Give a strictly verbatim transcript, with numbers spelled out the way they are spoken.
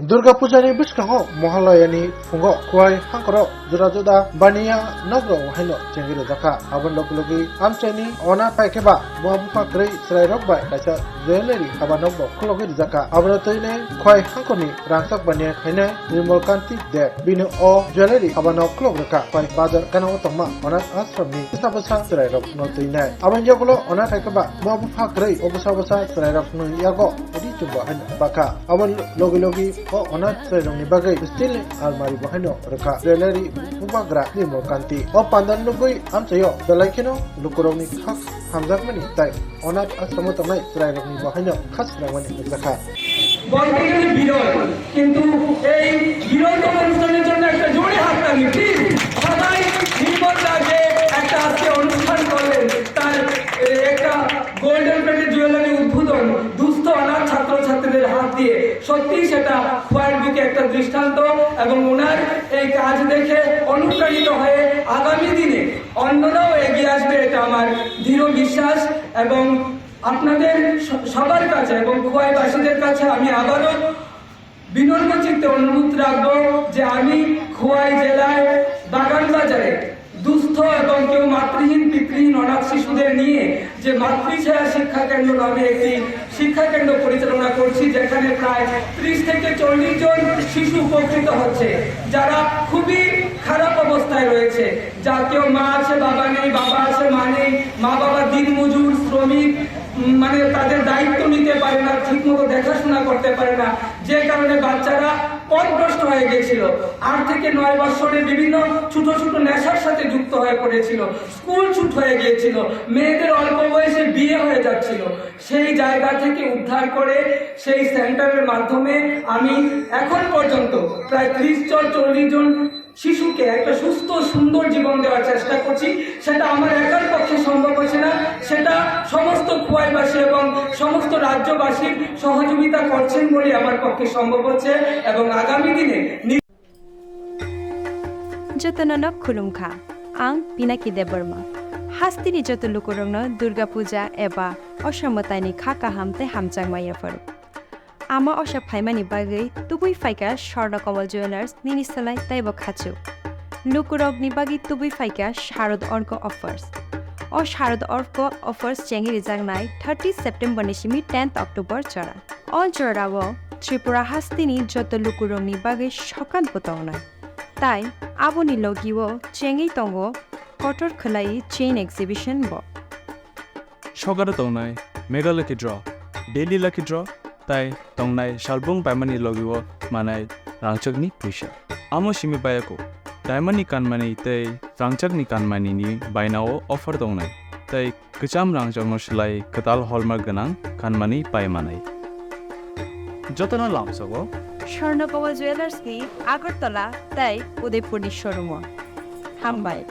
Durga Puja ni bwskango Mohalayani phungo Khwai hangkoro juda juda baniya nokrok haino chengwi rwjakha. Aboni logi logi amchaini ona phaikhe ba buma bupha kwrwi chwrairok bai kaisa jewellery haba nokbo khulogwi rwjakha. Abono twinai Khwai hangkorni rangchak baniya khainai Nirmal Kanti Deb bini o jewellery haba nok khulok rwkha. Khwai bazar gana o tongma Onath Ashramni bwsa bwsa chwrairokno twinai. Aboni yagulo ona phaikhe ba buma bupha kwrwi o bwsa bwsa chwrairokni yago ri chumbo haino bakha. Aboni logi logi o Onath chwrairokni bagwi steel ni almari bo haino rwkha. Jewellery bubagra Nirmal Kanti. O pandal nugwi amchaio belai kheno lukurokni khak hamjakmani tai Onath Ashramo tongnai chwrairokni bo haino khas rangmani nukjakha. বলতে গেলে বিরল, কিন্তু এই বিরল অনুষ্ঠানের জন্য একটা জোরে হাততালি, প্লিজ। সবাই নির্মল রাজে একটা আজকে অনুষ্ঠান করলেন, তার এ, একটা গোল্ডেন প্লেটেড জুয়েলারি উদ্বোধন দুস্থ অনাথ ছাত্রছাত্রীদের হাত দিয়ে, সত্যিই সেটা খোয়াইর বুকে একটা দৃষ্টান্ত। এবং ওনার এই কাজ দেখে অনুপ্রাণিত হয়ে আগামী দিনে অন্যরাও এগিয়ে আসবে, এটা আমার দৃঢ় বিশ্বাস। এবং আপনাদের স-, সবার কাছে এবং খোয়াইবাসীদের কাছে আমি আবারও বিনম্র চিত্তে অনুরোধ রাখবো যে আমি খোয়াই জেলায় বাগান বাজারে দুস্থ এবং কেউ মাতৃহীন পিতৃহীন অনাথ শিশুদের নিয়ে যে মাতৃছায়া শিক্ষা কেন্দ্র নামে একটি শিক্ষা কেন্দ্র পরিচালনা করছি, যেখানে প্রায় ত্রিশ থেকে চল্লিশ জন শিশু উপকৃত হচ্ছে, যারা খুবই খারাপ অবস্থায় রয়েছে, যার কেউ মা আছে বাবা নেই, বাবা আছে মা নেই, মা বাবা দিনমজুর, শ্রমিক, উম, মানে তাদের দায়িত্ব নিতে পারে না, ঠিকমতো দেখাশোনা করতে পারে না, যে কারণে বাচ্চারা পথভ্রষ্ট হয়ে গেছিল। আট থেকে নয় বছরে বিভিন্ন ছোট ছোট নেশার সাথে যুক্ত হয়ে পড়েছিল, স্কুল ছুট হয়ে গিয়েছিল, মেয়েদের অল্প বয়সে বিয়ে হয়ে যাচ্ছিল। সেই জায়গা থেকে উদ্ধার করে সেই সেন্টারের মাধ্যমে আমি এখন পর্যন্ত প্রায় ত্রিশ জন, চল্লিশ জন শিশুকে একটা সুস্থ সুন্দর জীবন দেওয়ার চেষ্টা করছি। সেটা আমার একার পক্ষে সম্ভব হচ্ছে না, সেটা সমস্ত খোয়াইবাসী এবং সমস্ত রাজ্যবাসীর সহযোগিতা করছেন বলে আমার পক্ষে সম্ভব হচ্ছে। এবং আগামী দিনে নি- Jotono no khulumkha, ang Pinaki Debbarma. Hasteni joto lukurokno Durga Puja eba Osha mwtaini kha kaham tei hamjakma yapharo. Ama Osha phaimani bagwi tubui phaikha Swarna Kamal Jewellers nini slai teibo khachuk. Lukurokni bagwi tubui phaikha Sharad Orko Offers. O Sharad Orko Offers chengwi rijaknai thirty September ni simi tenth October jora. O jorao Tripura hasteni joto lukurokni bagwi sokan bo tongnai. Tai aboni logio chengwi tongo kotor khwlai chain exhibition bo. Sokaro tongnai Mega Lucky Draw, Daily Lucky Draw, tai tongnai salbung paimani logio manai rangchakni puisa. Amo simi bayako, diamond ni kanmani tei rangchakni kanmani ni bainao offer tongnai, tei kwcham rangchakno swlai kwtal hallmark gwnang kanmani pai manai. Jotono lamsogo Swarna Kamal Jewellers ni Agartala tei Udaipur ni showroom o. Hambai.